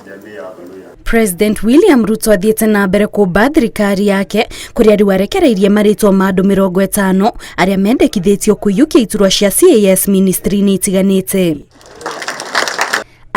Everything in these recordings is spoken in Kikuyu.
Jamii ya Waluhya. President William Ruto athiĩte na mbere kũmba thirikari yake kũrĩa rĩu arekereirie marĩtwa ma andũ 50 arĩa mendekithĩtio kũiyũkia iturwa cia CAS ministry-inĩ itiganĩte.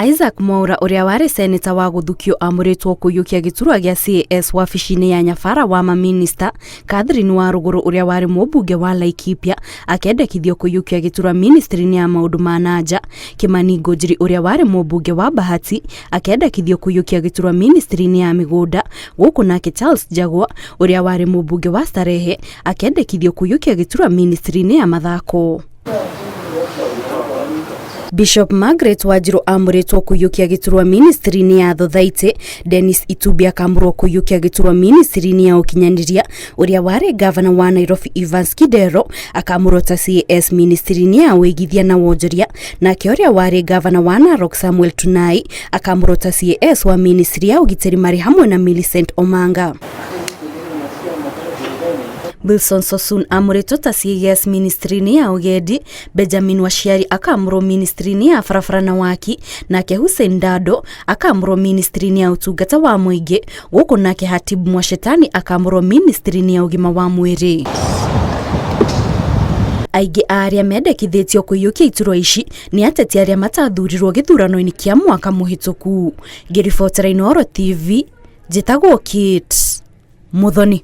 Isaac Mwaura ũrĩa warĩ seneta wa gũthukio amũrĩtwo kũiyũkia gĩturwa gĩa CAS wabici-inĩ ya Nyabara wa maminista. Catherine Warũgũrũ ũrĩa warĩ mũmbunge wa Laikipia akendekithio kũiyũkia gĩturwa ministry-inĩ ya maũndũ ma na nja. Kimani Ngunjiri ũrĩa warĩ mũmbunge wa Bahati akendekithio kũiyũkia gĩturwa ministry-inĩ ya mĩgũnda, gũkũ nake Charles Njagua ũrĩa warĩ mũmbunge wa Starehe akendekithio kũiyũkia gĩturwa ministry-inĩ ya mathako. Bishop Margaret Wanjiru amũrĩtwo kũiyũkia gĩturwa ministry-inĩ ya thothaitĩ, Dennis Itumbi akamũrwo kũiyũkia gĩturwa ministry-inĩ ya ũkinyanĩria, ũrĩa warĩ gavana wa Nairobi Evans Kidero akamũrwo ta CAS ministry-inĩ ya ũigithia na wonjoria, nake ũrĩa warĩ gavana wa Narok Samuel Tunai akamũrwo ta CAS wa ministry ya ũgitĩri marĩ hamwe na Millicent Omanga. Wilson Sosun amũrĩtwo ta CAS ministry-inĩ ya ũgendi, Benjamin Waciari akamũrwo ministry-inĩ ya barabara na waki, nake Hussein Dado akamũrwo ministry-inĩ ya ũtungata wa mũingĩ, gũkũ nake Hatibu Mwashetani akamũrwo ministry-inĩ ya ũgima wa mwĩrĩ. Aingĩ a arĩa mendekithĩtio kũiyũkia iturwa ici nĩ ateti arĩa matathurirwo gĩthurano-inĩ kĩa mwaka mũhĩtũku. Ngĩribotera Inooro TV, njĩtagwo Kate Muthoni.